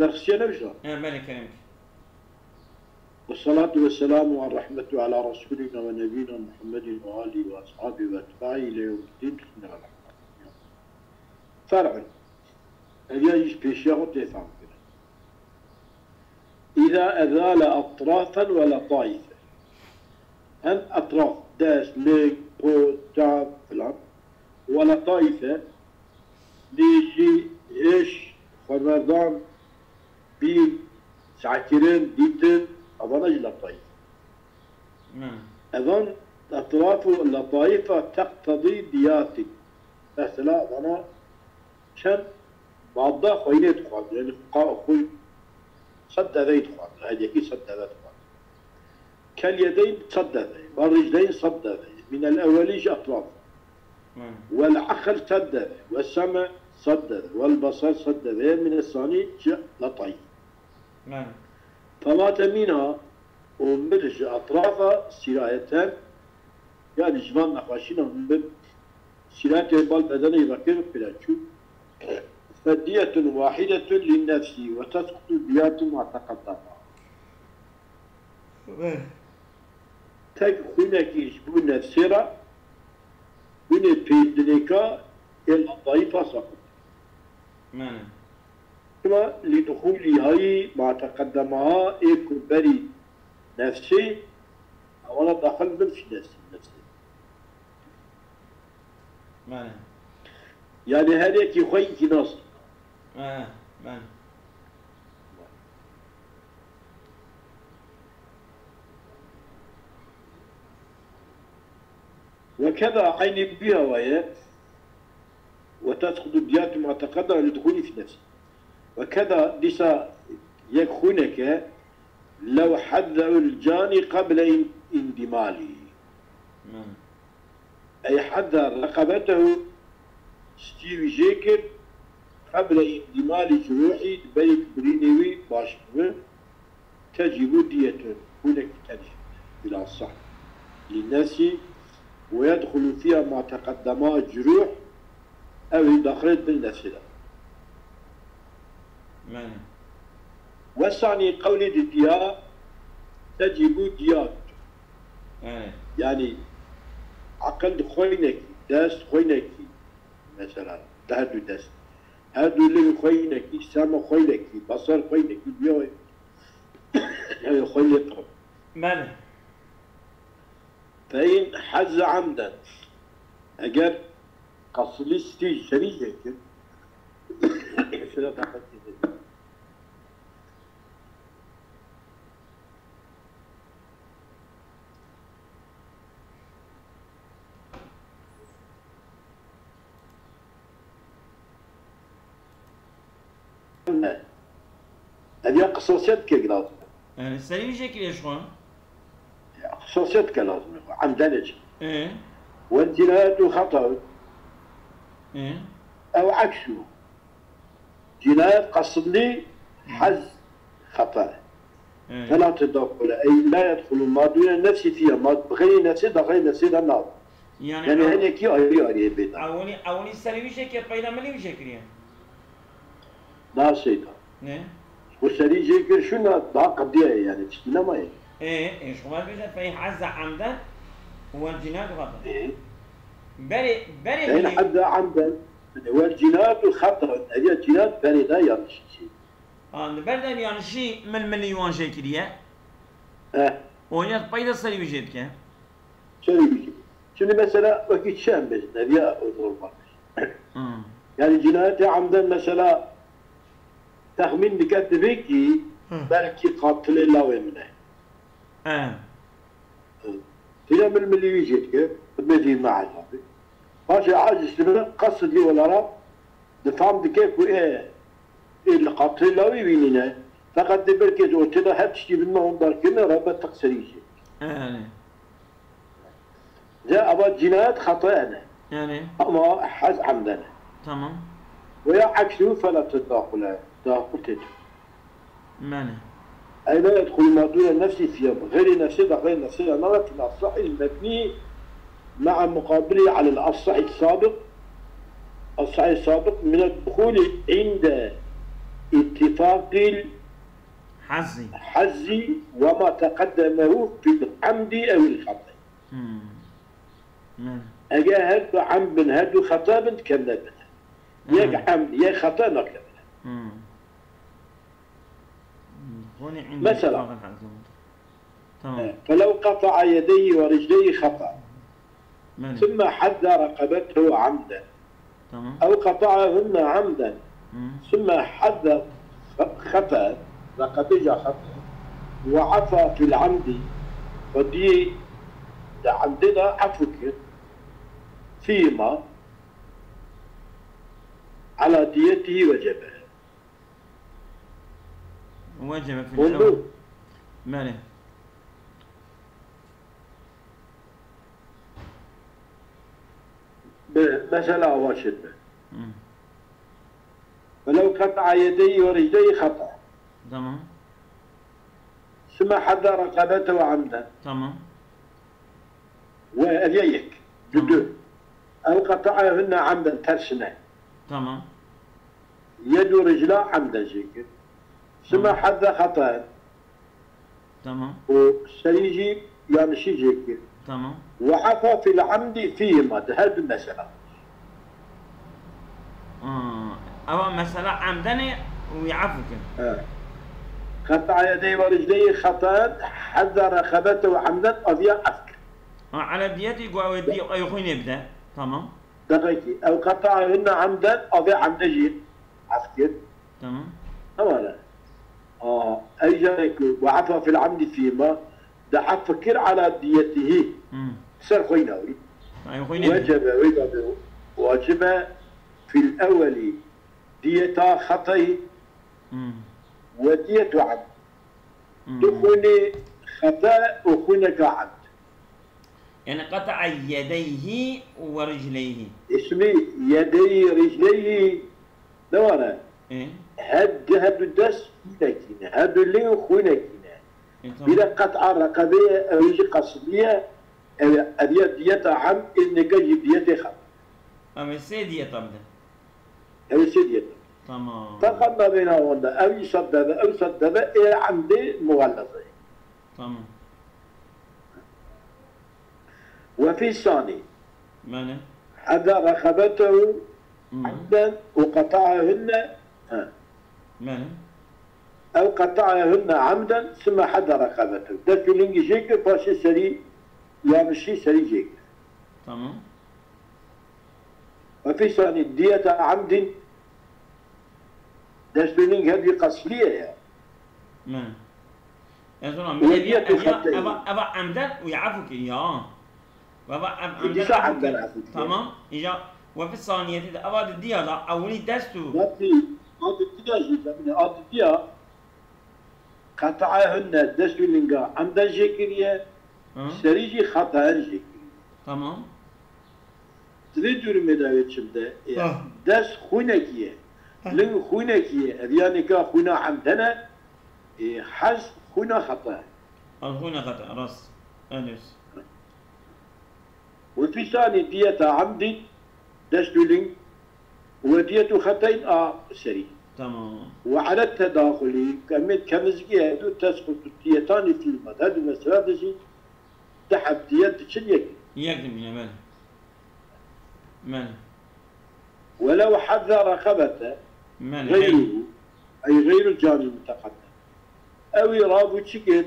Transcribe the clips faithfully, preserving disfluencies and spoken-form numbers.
Dersiye ne güzel. He, belê, kerem. والصلاة والسلام والرحمة على رسولنا ونبينا محمد وآله وأصحابه وأتباعه إلى يوم الدين. بسم الله الرحمن الرحيم. فرع. Ev ya jî pêşiya xwe tê fam kirin. إذا أزال أطرافا ولطائفا. Hem etraf, dest, ling, qo, çav filan. Ve letaife, dî jî hêş, xweverdan, bîn, sehkirin, dîtin, evana jî letaif. Hmm. Evan etraf û letaifa teqtedî diyatin. Mesela evana çend madde xweyne dixwazin, yani qa-, xwî sed deveyî dixwazin, her yekî sed deve dixwazin. Kel yedeyn sed deve, ve ricleyn sed deve, minel ewelî ji etraf. Hmm. Wel eql sed deve, ve seme sed deve, wel basar sed deve, mine sanî ji letayîf. Hmm. Temate mîna û mir ji etrafa sîrayeten, yani ji van nexweşîna mir sîrayetê bal bedenê vekir pire çû. Fediyetun wahidetun li nefsî ve tesqutu diyatu ma teqeddema. Tek xwînekî ji bo nefsê re, xwînê pêdinêka ê letayîfa saqit. Mane. Çima lî dixûlî hayî ma teqeddemaha ê ku berî nefsê, ewana daxil bin fî nefsî, nefsê. Mane. Yani her yekî xwe îkî nas. Mane, mane. Ve keda eynî biya waye, ve tesqutu diyatu ma teqeddeme li duhulî fî nefsî. Ve keda dîsa yek xwîneke, lew heddeul canî qeble in-, indîmalî. Hmm. Ey hedda reqebetehu, stî wî jê kir, qeble îndîmalî ji ruhî, di berî ku birînê wî baş bibe, tecîbu diyetun, xwînekî tenê, bila sah, lî nefsî, we yedxulu fiha ma teqeddema curuh, ew ê daxilê di bin nefsê de. Mane. Wesanî qewlê di diya, tecîbu diyat. Mane. Yani, aqil di xweynekî, dest xweynekî, mesela, di her du dest. Her du ling xweynekî, sema xweynekî, basar xweynekî, diya yani xweynê qirib. Mane. Fe in hezze amden. Eger qasdî stî serî jê kir, şuna taqetî de. Ev ya qisasiyet kek lazim. Yani serî wî jê kiriye şu an. Ya, qisasiyet ke lazim. Emden için. Ee? Ve cinayetu hata. Ee? Ev aksu. Cinayet qasdî, hez hata. Ee? Fela tedakule. Ey la yedhulu ma dune nefsi fiye. Ma bi xeyrî nefsi da xeyrî nefsi da nav. Yani, yani ew-, hinekî ayrı ayrı bêda. Ewilî, ewilî serî wî jê kiriye, peyda milî wî jê kiriye. Daha şeyda. Ne? Bu serî jê kir şuna daha qediye yani, tişkî nemaye. E, e, şuma bêje fe in hezze amden ve cinayet hata. E. Berê, berê Fe in milî hezze amden ve cinayet hata. Ev ya cinayet berê da yanlış şey. Ha, li ber de yanlışî milmilî wan jê kiriye. He. O ya peyda serî wî jê dike. Şöyle bir şey. Şimdi mesela wekî çi em bêjin, ev ya o normal. Hmm. Yani cinayetê amden mesela texmîn dike divê kî Hı. belkî qatilê lawê min e. He. Tîne milmilî wî jê dike, xidmetî me ezabî. Paşê aciz dibe, qesd li welara difam dike ku ê, ê li qatilê lawê wî nîne. Feqet dê belkî di ortê de her tiştî bin me hondar kirine, rebe teq serî jê. Yani. Ca ava cinayet xetaya ne. Yani. Ama hez emden e. Tamam. Veya aksû fela tedakule. Dakul têt. Mane. Ey la yedxulu ma dûne nefsî fiye. Xeyrî nefsê daxilê nefsê de nabe fil asahil mebnî ma'a muqabilihi alel asahil sabiq. Asahil sabiq mine duhulî inde اتفاق الحز حزي وما تقدمه في العمد أو الخطأ. Hmm. Belê. Eger her du emd bin, her du xeta bin, dikevine bine. Yek Hmm. emd, yek xeta nakevine. Hmm. Hûnî indi Mesela. Tamam. Tamam. فلو قطع يديه ورجليه خطأ Belê. ثم حذى رقبته عمدا Tamam. أو قطعهن عمدا Hmm. ثم حذى خطأ رقبته خطأ وعفا في العمد ودي عمدنا عفو كر فيما على ديته وجب. وجب في الأول. Belê. Bi, mesela ava çêdibe. Hmm. ولو قطع يديه ورجليه خطأ Tamam. ثم حذى رقبته عمدا Tamam. و ev ya yek. Dudu. أو قطعهن عمدا tersine. Tamam. يد ورجلا عمدا jêkir. ثم Tamam. حذى خطأ Tamam. û serî jî yanlişî jêkir. Tamam. وعفا في العمد فيهما, di her du mesela. Aa, eva mesela emden e û wî efû kir. He. قطع يديه ورجليه خطأ حذى رقبته عمدا, aviya ef kir. Ha, ala diyetî ku ew ê dî ew xwînê bide. Tamam. Deqekî. أو قطعهن عمدا, aviya emde jî ef kir. Tamam. Tamam. Aa, ev jare ku وعفا في العمد فيهما, de ef kir على ديته. Hmm. Ser xwîna wî. Ew xwînê bide. وجب, wê de bi wacib e في الأول دية خطأ Hmm. ودية عمد. Hmm. Du xwînê xeta û xwîneka emd. Yani qata'a yedeyhi ve ricleyhi. Îsmî yedeyî ricleyî ne were? E, Her du, her du dest xwînekî ne. Her du lê xwînekî ne. e, tamam. Bîra qet'a reqebeyê ew jî qesdî ye. Ev, ev ya diyeta emd, îzneke jî diyetê xet. Ama sê diyeta bide. Ew sê diyeta. Tamam. Feqet navêna wan de, ew îsab deve, ew sab deve, ê emdê muxelleze. Tamam. وفي الثاني Belê. حذى رقبته Hmm. عمدا وقطعهن, ha, Belê. أو قطعهن عمدا ثم حذى رقبته. Dest û lingî jêkir, paşê serî, yanlişî serî jêkir. Tamam. وفي الثاني دية عمد, dest û ling hevî qesliye ya. Belê. Ez ona Ve millet ya, diyetü ev ya, hatta eva, eva emden û ya efû kir ya. Ve eva em-, emden Dîsa efû emden kir. efû kir. Tamam. Îja ve fi saniyeti de eva di diya da ewilî dest û. Wekî, a di diya jî, zemine, a di diya, qet'ehunne, dest û linga emden jê kiriye, Hı? serî jî xetaen jê kiriye. Tamam. Di vê durumê de wê çi bide? Ê, Ah. dest xwînekî ye. Ah. Ling xwînekî ye. Ev ya nîka xwîna emden e. Ê, hez xwîna xeta ye. Al xwîna xeta, rast. Henüz. Ve fî sanî diyeta emdî, dest û ling, ve diyetu xeteyn a serî. Tamam. Ve ala tedaxulî, kemê kemizgî, her du tesqutu diyetanî fî ma, her du mesela de jî di heb diyet diçin yek. Yek dimîne, belê. Belê. Welew hazza reqebete Belê. geyruhu, ey geyru canî muteqeddem. Ew ê rabû çi kir?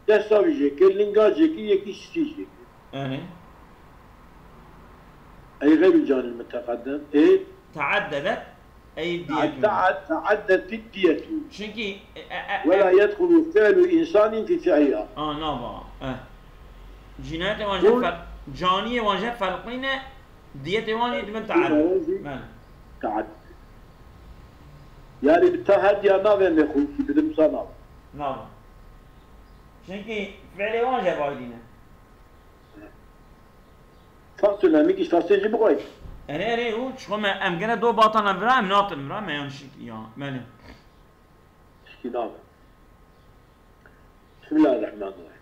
Desta wî jê kir, linga jê kir, yekî stî jê kir. Belê. Ey geyru canî muteqeddem. Ê Teaddedet ey diyetu. Tead-, teaddet diyetu. Çünkü e, e, e, Ve la e, yedhulu fi'lu insanin fi fi'liha. Aa, nava. Eh. Cinayetê wan jî Dur. fer-, caniyê wan jî ferqî ne, diyetê wan jî dibin Dur. teaddet. Belê. Tead. Yani bi te her diya navê me xwe ki bidim sana. Nava. Çünkü fiilê wan jî vay dîne. Faktun emik iş faktê jî bixwayî. Erê, erê, û çixwe me em gene do batana vira, em natin vira, me yanlış ya. Belê. Şikî navê. Bismillahirrahmanirrahim.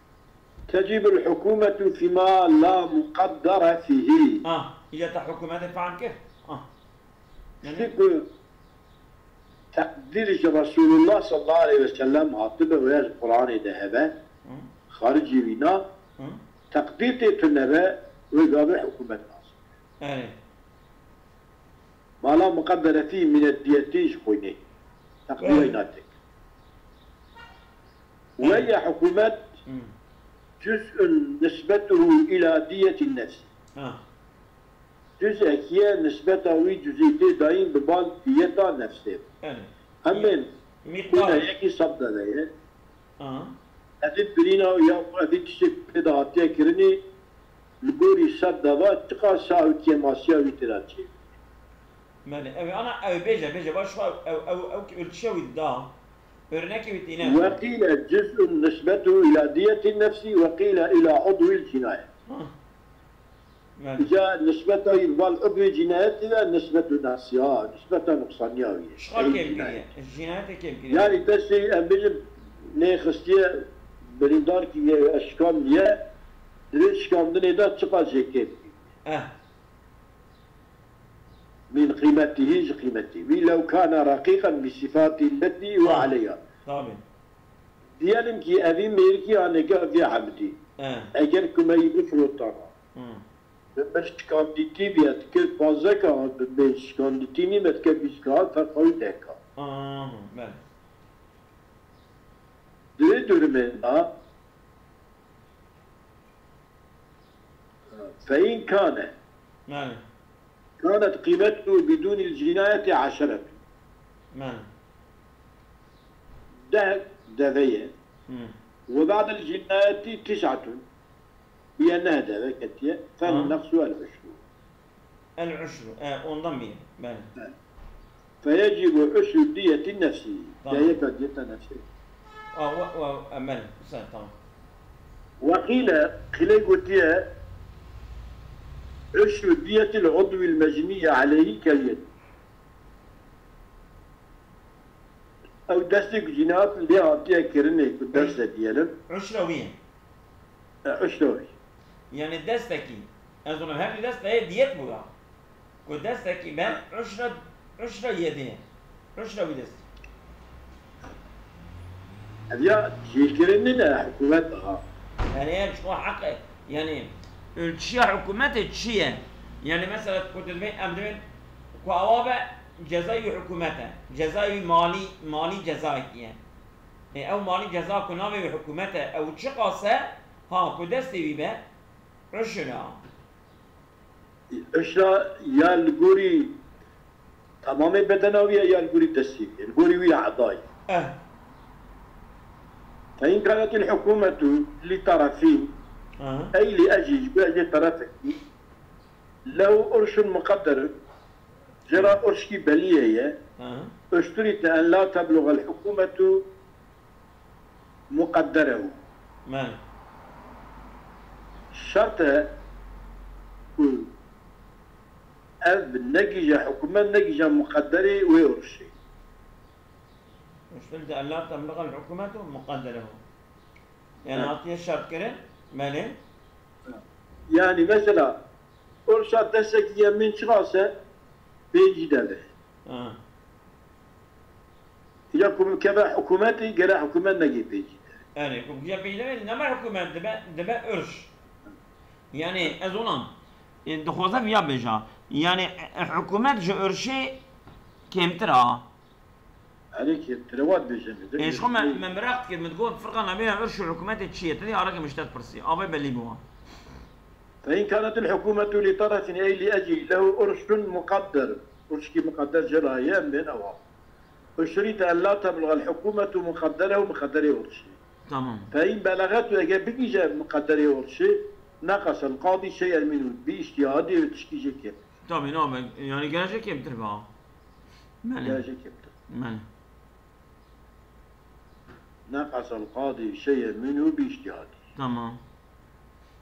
Tecibul hukumetu fîma la muqaddara fîhî. Ah, îca te hikûmetê fehm kir. Ah. Yani, Tiştê ku Teqdîr ji Resulullah sallallahu aleyhi ve sellem hatibe û ya ji Qur'anê de hebe, Hı. Xaricî wî na, Hı. Teqdîr tê tune be, wê gavê hikûmet nas. Erê. Mala muqedderetî mînetdiyetî ji xwînê. Teqdîra Erê. Înatek. Erê. Weye hikûmet Hı. Cüz'un nisbetuhu ila diyeti nefsi. Ha. Cüz'ek ye nisbeta wî cüzî tê dayîn bi bal diyeta nefsê. Erê. Em bên Miqdar. Bûne yekî sed deve ye. Aha. Evî birîna ya evî tiştê pê de hatiye kirinê, li gorî sed deva çiqas ew kêmasiya wî tê de çê. Belê, ew ana ew bêje, bêje, baş ew, ew, ew, ew ki ölçüye wî da, örnekê wî tîne. Weqîle cüz'un nisbetu ila diyeti nefsi, weqîle ila udwil cinayet. Ha. Belê. Îca nisbeta îbal udwê cînayetê de nisbetu naqsiya, nisbeta nuqsaniya wî ye. Çiqa Ey kêm kiriye? Cînayet. Cînayetê kêm kiriye. Yani destê em bêjin nêxistiye birîndar kiriye ya şikandiye, divê şikandinê de çiqa jê kêm kiriye. Eh. Min qîmetihî ji qîmetî. Wî lew kana raqiqan bi sifati leti ve Ah. aleyha. Tabii. Diyelim ki evî mêrikî aneke vê hemdî. Eh. Eger ku me yî bifirotana. Hmm. Bi min şikandîtî bîye, dikir panzeka, bi min şikandîtî nîme, dikir bîst ka, ferqa wî deh ka. Aha, belê. Di vê durumê de, feîn kane. Belê. Kanet qîmetuhu bidûnil cînayetê eşeret. Belê. Deh deve ye. Hmm. Ve ba'del cînayetî tis'etun. Bûye neh deve ketiye. Fel Ha. nefsu el uşru. El uşru. E, ondan biri. Belê. Fe yecibu uşru diyeti nefsi. Tamam. Diyeta, diyeta nefsi. A, ve, ve, e, belê. Sen, tamam. Ve qîle, qîle gotiye, uşru diyetil udwil mecniye aleyhi kel yed. Ew destê ku cînayet lê hatiye kirinê ku dest de diyelim. Uşra wî ye. E, uşra wî. Yani destekî. Ez ona her dest de diyet bu ya. Ku destekî ben uşra, uşra yedê. Uşra wî dest. Ev ya jêkirin nîne hikûmet ha. Yani ev ji xwe heq e. Yani ölçüya hikûmetê çi ye? Yani mesela ku tu dibê, em dibên ku awa be cezayê wî hikûmet e. Cezayê wî malî, malî cezayekî ye. E, ew malî ceza ku navê wî hikûmet e, ew çiqas e, ha ku destê wî be, uşra. Uşra ya li gorî temamê bedena wî ye ya li gorî destê wî ye, li gorî wî ye edayî. Eh. Fe in kanetil hikûmetu li terefîn, Aha. ey li ecî, ji bo ecê terefekî, lehu urşun muqedderun, jê re urşkî belî ye, Aha. uşturîte en la tebluğel hikûmetu muqedderehu. Belê. Şert e ku ev negîje, hikûmet negîje muqedderê wê urşê. Uşturîte en la tebluğel hikûmetu muqedderehu. Yani Evet. hatiye şertkirin, belê. Yani mesela urşa destekî ye min çiqas e pêncî deve. Ha. Ya ku bikeve hikûmetê, gere hikûmet negê pêncî deve. Erê, ku bikeve pêncî deve, nema hikûmet dibe, dibe urş. Yani ez ona, e, dixwaze viya bêja. Yani, e, hikûmet ji urşê kêmtir a. Erê kêmtir e, wat bêje min. Ê, ji xwe me, me meraq dikir, min digot, firqa navbêna urş û hikûmetê çi ye? Tedî arake min ji te dipirsî. Avê belî bû. Fe in kanetil hikûmetu li terefin ey li ecî lehu urşun muqedder. Urşkî muqedder jê re ye, em bên ewa. Uşrîte en la tebluğel hikûmetu muqedderehu, muqedderê urşî. Tamam. Fe in belegetu, eger bigîje muqedderê urşî, neqesel qadî şey'en minhu, bi îctihadê wê tişkî jê kêm. Tabii, ne be, yani gere jê kêmtir be. Belê. Gere jê kêmtir. Belê. Neqesel qadî şey'en minhu bi îctihadî. Tamam.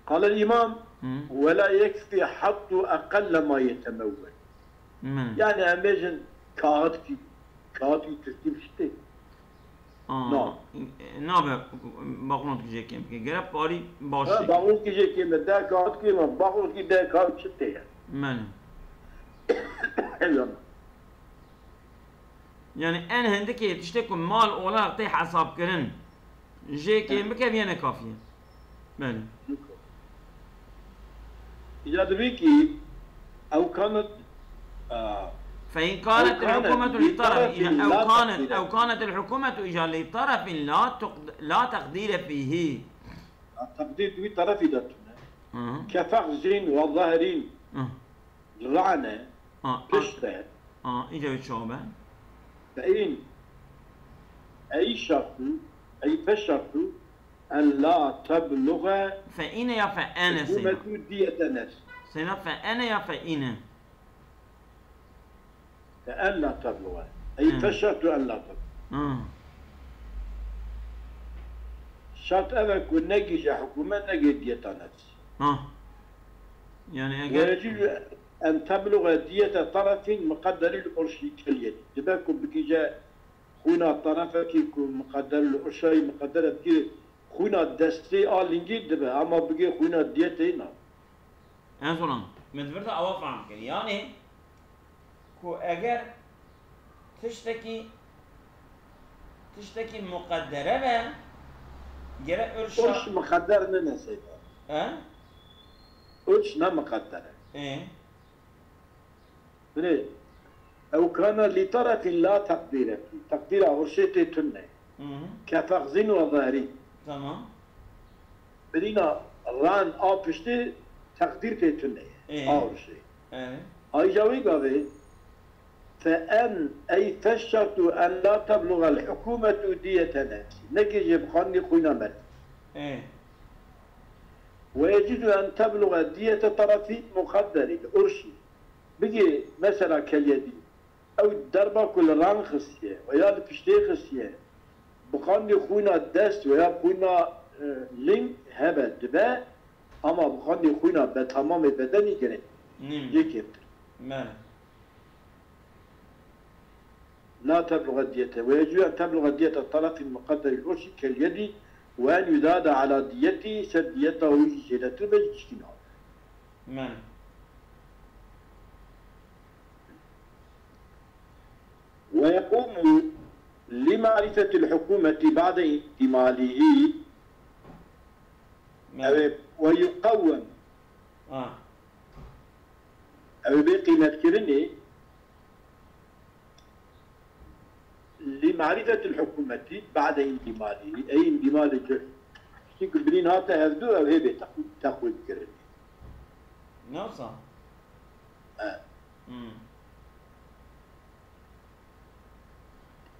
Qal el îmam, Hı. Ve la yekfî hattu eqelle ma yetemewwel. Hı. Yani em bêjin kağıt ki, kağıt ki tirkî biştê. Aa, Na. Nabe banknot gije kêm ke. Gere parî baş Ha, e. Banknot gije kêm e, de kağıt kêm e, banknot ki de kağıt çi tê ye. Belê. Eyvallah. Yani en hindikê tiştê ku mal olarak tê hesabkirin, jê kêm bike, viyene kafiye. Belê. Îca dibê kî ew kanet, a, فإن كانت الحكومة لطرف، إذا أو كانت، أو كانت الحكومة إذا لطرف لا تقد-، لا تقدير فيه. Teqdîr di wî terefî de tune. Kefexzîn ve zehirîn. Rane, pişt e. Îca wî çawa be? Feîn, ey şertû, ey fe şertû, en la tebluğe Feîne ya fe'ene seyna? Hikûmetû diyete nefs. Seyna fe'ene ya feîne? Fe en la tebluğe. Ey fe şertû en la tebluğe. Şert ev e ku negîje hikûmet, negê diyeta nefs. Ha. Yani eger... Ve yecûzû en tebluğe diyete tarefîn muqedderî li urşî kel yedî. Dibe ku bigîje xwîna terefekî ku muqedder li urşayî muqedder e bigî xwîna destê a lingî dibe, ama bigê xwîna diyetê na. Ez ona, min di vir de awa fehm kir. Yani ku eger tiştekî, tiştekî muqeddere be, gere urşa... Urş muqedder nine seyda. He? Urş ne muqedder e. Ê. Binê, ew kana li tarefîn la teqdîre. Teqdîra urşê tê tune. Hı hı. Kefexzîn ve zehirîn. Tamam. Birîna ran a piştî teqdîr tê tune. Ê. A urşê. Ê. Ayca wî gavê fe en ey fe şertû en la tebluğel hikûmetû diyete nefsî. Negê jê bixandî xwîna merdî. Ê. Ve yecûzû en tebluğe diyete tarefî muqedderî li urşî. Bigê mesela kel yedî. Ew derba ku li ran xistiye ve ya li piştê xistiye, bixandî xwîna dest ve ya xwîna, e, ling hebe dibe, ama bixandî xwîna be tamamê bedenî gerek. Nîm. Yê kêmtir. Belê. La tebluğe diyete. Ve yecûzû en tebluğe diyete tarefîn muqedderî urşî kel yedî ve en yuzade ala diyetî, ser diyeta wî jî zêdetir be, ji tiştî nabe. Belê. Ve yequmu li ma'rifetil hikûmetî ba'de îndîmalîhî. Belê. Ew ê ve yuqewwem. Ha. Ew ê bê qîmetkirinê. Li ma'rifetil hikûmetî ba'de îndîmalî, ey îndîmalê ci, tiştî ku birîn hate hevdû, ew hê bê teqwî-, teqwîmkirinê. Ne wisa? E. Hmm.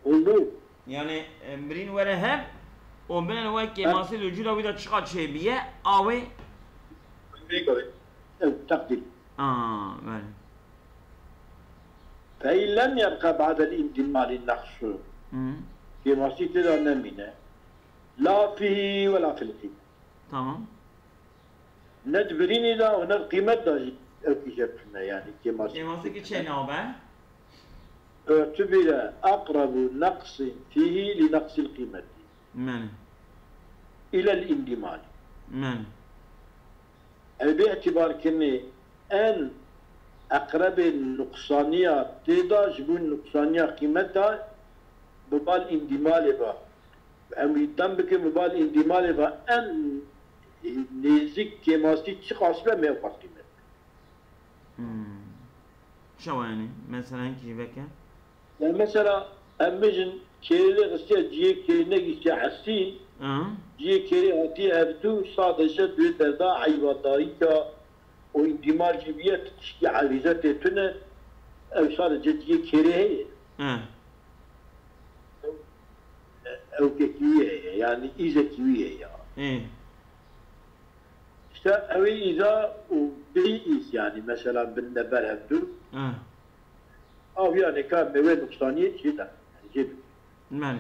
Oldu. Yani, e, birîn were hev û bine li we kêmasî li cûra wî de çiqa çêbiye, a wê... Vê gavê. Ew teqdîr. A, belê. Fe in lem yebqa ba'del îndîmalî neqşû. Hmm. Kêmasî tê de nemîne. La fîhî ve la fil qîmet. Tamam. Ne di birînê de û ne di qîmet de jî ew kîje tune, yani kêmasî. Kêmasî ki çê nabe? Tubîre aqrebu neqsin fîhî li neqsil qîmetî. Belê. Îlel îndîmalî. Belê. Ew bê îtîbarkirinê en eqrebê nuqsaniya tê de ji bo nuqsaniya qîmeta bi bal îndîmalê ve. Em îdam bikin bi bal îndîmalê ve en nêzik kêmasî çiqas be me ew qas qîmet. Hmm. Çawa yani? Mesela hinkî jî veke. Yani mesela em bijin kêrê xistiye cihê kêrê negîştiye esî, Hı. Cihê kêrê hatiye hevdû, sadece duê derda eyva dayika û îndîmal jî biye tiştî erîze tê tune, ew sadece cihê kêrê heye. Hı. Ew kekî wî heye, yani îzekî wî heye. Ê. İşte ew ê îza û bêyî îz yani mesela bin de ber hevdû. Hı. Aviya nêka me wê nuqsaniyê çê de. Jê bike. Belê.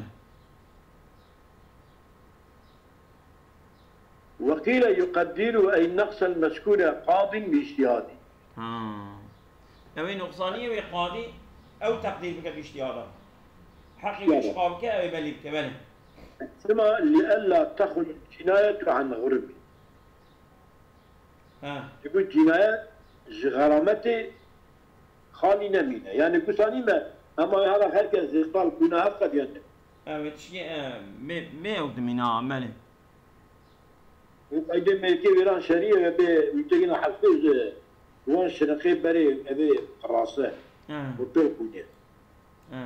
Ve qîle yuqeddiru ey neqsel mezkûre qadin bi îctihadî. Ha. Ew ê nuqsaniyê wê qadî ew teqdîr bike bi îctihada. Heqî wê çiqa bike ew ê belî bike, belê. Sima li ella texul cinayetu an ğurmi. Ha. Ji bo cînayet ji xerametê xalî nemîne. Yani gusanî me Ama hala herkes zêxtal bûne, her qediyan ne. Evet, şey, e, me, me ew dimîna, belê. Û qeydê mêrkê wêran şerî ye ve bê ûtegina hevsê ji wan şiriqê berê evê qirase. He. Û pê bûne. He.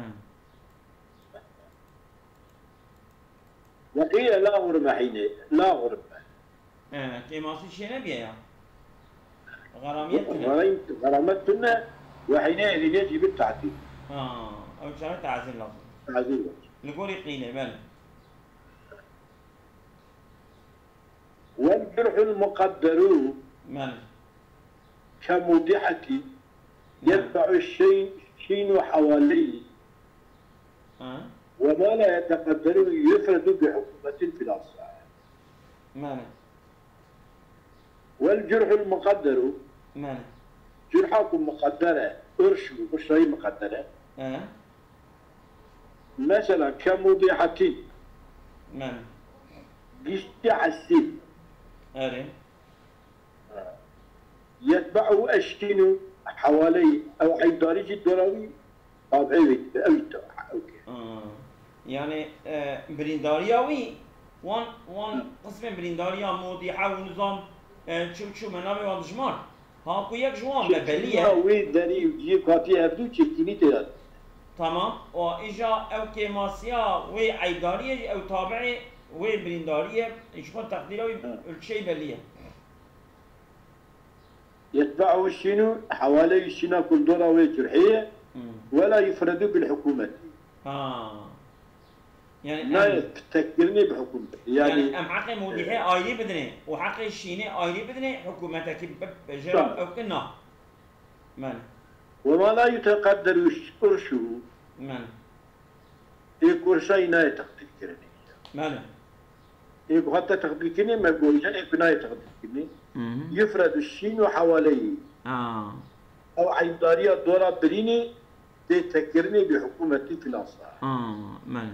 Ve qîle la ğurbe hînê, la ğurbe. He, kêmasî çê nebiye ya. Xeramiyet tune. Xeram-, xeramet tune ve hînê hînê jî bi tahdîr. Ha, ew çaxê tazîr lazim. Tazîr lazim. Li gorî qîlê, belê. Vel curhul muqadderu. Belê. Kemudihati. Belê. Yetbe'u şîn, şînu havaleyhi. Ha. Ve ma la yeteqadderu yufredu bi hukumetin fil asah. Belê. Vel curhul muqadderu. Belê. Curha ku muqaddere, urşu, urşayî muqaddere. He. Mesela, kemudîhetin. Belê. Giştî esîl. Erê. Yetbe'u eşkînu hewaleyî. Ew eydarî jî dora wî, tabî wî dibe, ew jî dibe, ew kê. Ha. Yani, e, birîndariya wî, wan, wan Hı. qismên birîndariya, mudîhe û nizam, e, çi û çi, me navê wan dijmar. Ha, ku yek ji wan be, belî ye. Çekîna wê derî û cihê katî hevdû çekînî tê de. Tamam. Û îja ew kêmasiya wê eydariyê jî ew tabi'ê wê birîndariyê, ji xwe teqdîra wî Hı. ölçeyî belî ye. Yetbe'u şînu hewaleyî şîna ku li dora wê curhê ye, Hmm. wela yufredu bil hukûmetî. Ha. Yani em Nayê tekkirinê bi hikûmetê. Yani Yani em heqê mûdîhê e, ayrî bidinê û heqê şînê ayrî bidinê, hikûmetekî bi, bi jê re Tamam. ew ki na. Belê. Ve ma la yuteqedderu urşuhu. Belê. Ê ku urşayî nayê teqdîrkirinê. Belê. Ê ku hate teqdîrkirinê me gotiye, ê ku nayê teqdîrkirinê. Hı hı. Yufredu şînu hewaleyî. Ha. Ew eyndariya dora birînê tê tekirinê bi hikûmetî fil asah. Ha, belê.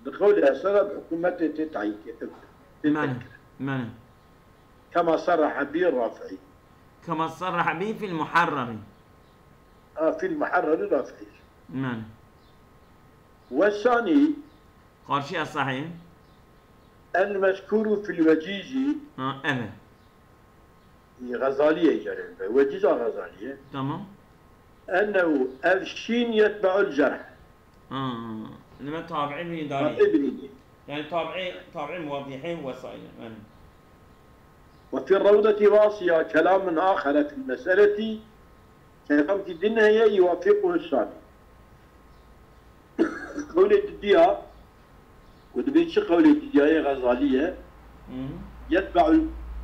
Di qewlê esera bi hikûmetê tê tayîn kirin, tê Belê, tekirin. belê. Kema serrehe bî Rafi'î. Kema serrehe bî fil Muharrerî. A, fil Muharrerî Rafi'î. Belê. Ve sanî Qarşî esahî. El mezkûru fil Vecîzî. Ha, ev e. Xezalî ye îcarê be. Vecîza Xezalî ye. Tamam. Ennehu ev şîn yetbe'ul cerh. Ha, lime tabi'î birîndarî. Tabi'î birîndarî. Yani tabi'î, tabi'î muwadîhî vesaire. Yani. Ve fi Rewdeti Vasya kelamun axere fil meseleti. Kelamkî din heye yuwafiqu sanî. Qewlê didiya, ku dibê çi qewlê didiyayê Xezalî ye, Hı hı. yetbe'u,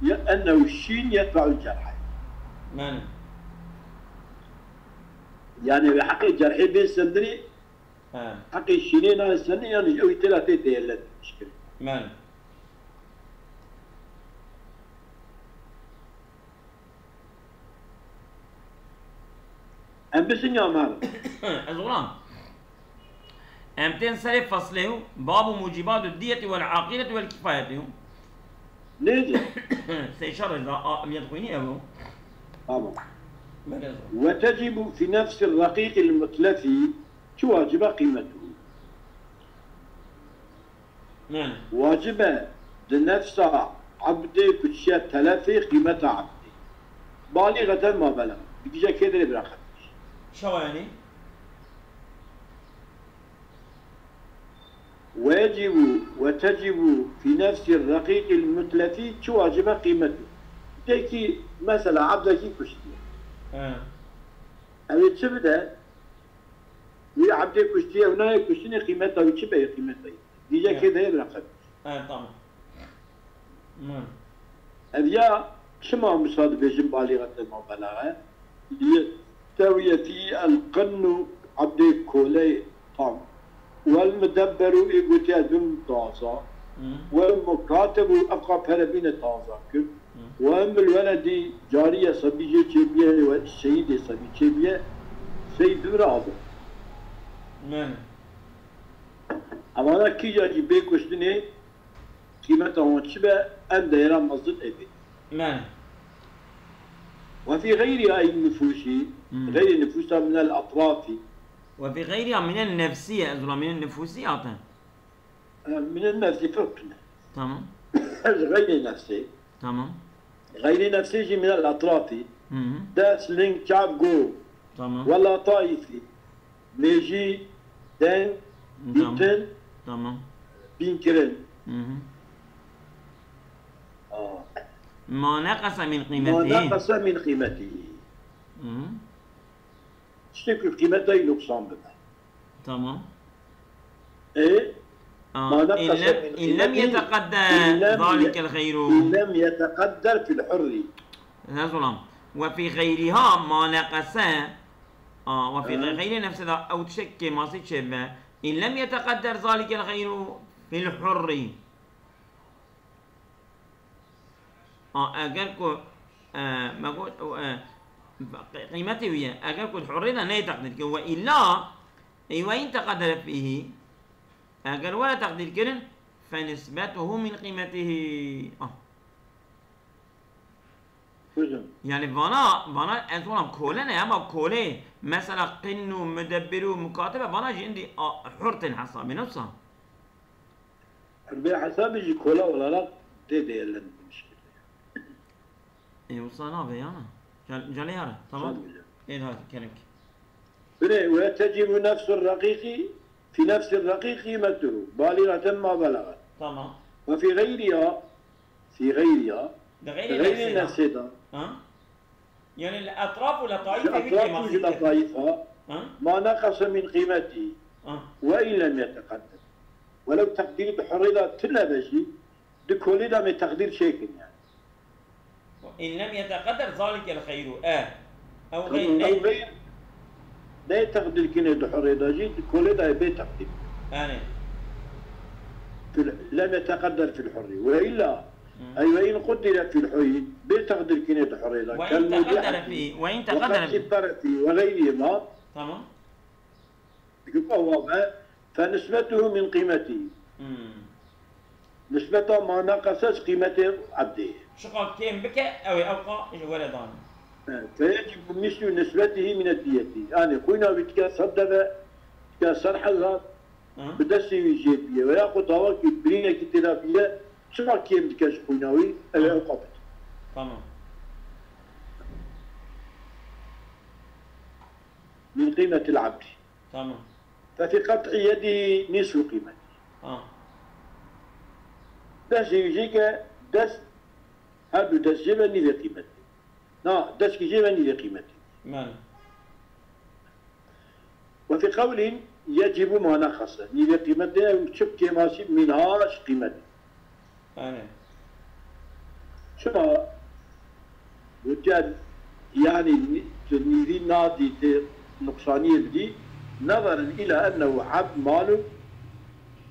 ye-, ennehu şîn yetbe'u cerhe. Belê. Yani ve heqê cerhê bê sendinê, He. heqê şînê nayê sendinê, yani ew têra tê değerlendirmiş kirin. Belê. Em bisin ya em herin? Ez oran. Em tên serê feslê û babu mucibatu diyeti vel aqileti vel kifayeti û. Neydi? Seyşar ez da, a, em yedixwînî ev o. Tamam. Belê ez o. Ve tecibu fi nefsi raqiqil mutlefi çi wacibe qîmetu. Yani. Wacib e di nefsa ebdê ku çiye telefê qîmeta ebdê. Balîxeten ma bela. Bi gîja kê derê bira qebîl. Çawa yani? Ve yecîbu ve tecîbu fî nefsî reqîqîl mutlefî çi wacib e qîmet. Tekî mesela ebdekî kuştiye. He. Ew ê çi bide? Wî ebdê kuştiye, ew nayê kuştinê qîmeta wî çi be, qîmeta wî. Dîje Ya. Kê de ye bira qebîl. Evet, tamam. Hı. Ev ya çima Musa dibêjin balîxete mabelaxe? Li tewiye fî el qinnu ebdê koley tam. Wel mudebberu ê gotiye dun taza. Hı. Wel mukatebu efqa pere bîne taza kir. Hı. Wel mil weledî cariye sebî jê çêbiye, we seyîdê sebî çêbiye. Seyîd dun re abi. Yani. Evana kîja jî bê kuştinê qîmeta wan çi be, em deyra mezin ê bê. Mene. وفي غيرها أي النفوس، Hmm. غير النفوس من الأطراف. وفي غيرها من النفسية، ez ولا من النفوسية هاتن. من النفس فرق. Tamam. غير نفسي. Tamam. غير نفسي جي من الأطراف. Hı hı. داس لين كاب جو. Tamam. ولا طائفي. ميجي دين Tamam. بيتن Tamam. بينكرن. Hı hı. آه. ما نقص من ما قيمته. نقص من قيمته. Hı hı. تشتكي قيمته نقصان بها. Tamam. ايه؟ Aa, ما نقص إن لم, من إن لم قيمته. يتقدر إن لم ذلك ي- الغير. إن لم يتقدر في الحر. Hezulam. وفي غيرها ما نقص. Aa, وفي Hı. غير نفسه de ew tiştek kêmasî çêbe. إن لم يتقدر ذلك الغير في الحر. Aa, eger ku, e, me got, e, qîmetê wî ye. Eger ku di hurrê de neyê teqdîr kirin. وإلا، أي وإن تقدر فيه. Eger were teqdîr kirin, فنسبته من قيمته. Ah. Kuzum. Yani vana, vana ez ona kole ne ama kole mesela qinnu, müdebbiru, mukatibe vana jî indi a, hurtin hesabê ne wisa. Bi hesabê jî kola olarak tê değerlendirilmiş. E wisa navê yana. Cal, calê yara. Tamam. Tabii hocam. E hadi kerem ki. Bine, وتجب نفس الرقيق في نفس الرقيق قيمته بالغة ما بلغت. Tamam. وفي غيرها، في غيرها، De غير gayri nefsê de. نفسها. Ha? Yani el etraf û في letaif wî أطراف kêmasî. لطائفها Ha? ما نقص من قيمته Ha. وإن لم يتقدر. Welew teqdîrî di hurrê de tune be jî, di kolê de me teqdîr çêkin yani. إن لم يتقدر ذلك الخير. E. Ew Tamam, xeyr ew ne? xeyr. Ne teqdîr kine di hurrê de jî, di kolê de bê teqdîr. Yani. في ال-، لم يتقدر في الحر. وإلا، Hı. أي وإن قدر في الحر، bê teqdîr kine di hurrê de. وإن كالموضعة تقدر في، وإن تقدر وقدح في. الطرف وغيرهما. Tamam. Dikî ku ew be, فنسبته من قيمته. Hmm. Nisbeta ma neqese ji qîmetê ebdê. Çiqa kêm bike, ew ê ewqa ji were dan. E, فيجب مثل نسبته من الدية. Yani xwîna wî dike sed deve, dike sed hezar, Hı? bi destê wî jê biye. Veya ku dawakî birînekî tê de biye, çiqa kêm dike ji xwîna wî, ew ê ewqa bide. Tamam. من قيمة العبد. Tamam. ففي قطع يده نصف قيمته. Ha. Destê wî jê ke dest, her du dest jê ve nîvê qîmetê. Na, dest kî jê ve nîvê qîmetê. Mel. وفي قول يجب ما نقص. Nîvê qîmetê ew çi kêmasî منها ji qîmetê. Yani. Çima gotiye, yani, tu nîvî nadî, tu nuqsaniyê bidî, نظرا إلى أنه عبد مال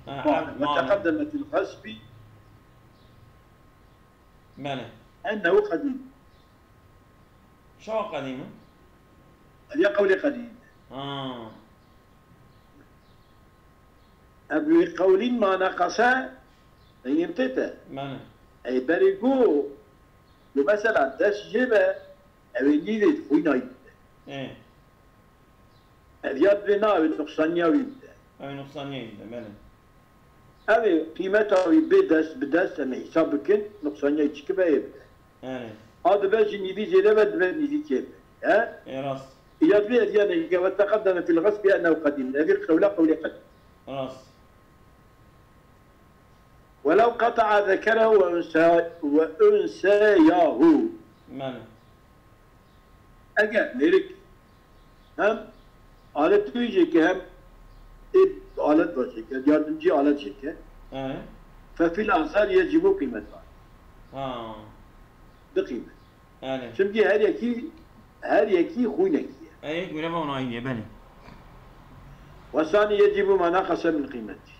Ha, قال abd mal. وتقدم في الغصب Mel. أنه قديم. Şo qedîm. Ev ya qewlê qedîm. Ha. Ev wê qewlîn ma neqese, deyim tê te. Mel. Ey berê go, go mesela dest jê be, ew ê nîvê xwîna yî bide. E. Ev ya divê na, ew ê nuqsaniya wî bide. Ew nuqsaniye yî bide, mel. Ew ê qîmeta wî bê dest bi dest em ê hîsab bikin, nuqsaniya wî çi kibe ê bide. Yani. A dibe ji nîvî jê de be, dibe nîvî kêm be. He? E rast. Ya divê ev ya ne, وتقدم في الغصب أنه قديم. Ev ê qewla qewlê qedîm. Rast. ولو قطع ذكره وأنثى-، وأنثياه. Mel. Eger mêrik hem alet wî jê ke hem ê alet ve jê ke, yardımcı alet jê ke, E. ففي الآثار يجب قيمتها. Ha. Di qîmet. Yani. Çimkî her yekî, her yekî xwînekî ye. E, göre ve ona aynı, beni. والثاني يجب ما نقص من قيمته.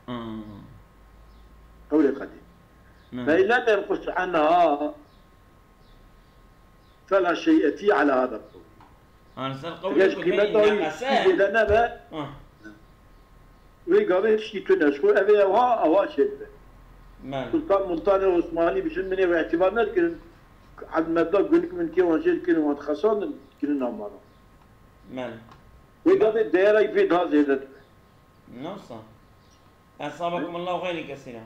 Hmm. Qewlê qedîm. Mel. فإن لم ينقص عنها فلا شيء فيه على هذا القول. Yani ser Eger qewlê ji ku qîmeta beni wî neqese. zêde nebe, Ha. wê gavê tiştî tune. Ji xwe ev ê ewha, ewha çêdibe. Mel. Sultan Multanê Osmanî bijin min ê wê îtibar nedikirin. Hemdmeda gunik min kê wan jê dikirin, wan dixesandin, dikirin amana. Men. Wê dadê değera pê daha zêde dibe. Nasıl? Esabakum Allah xeyrî kesîra.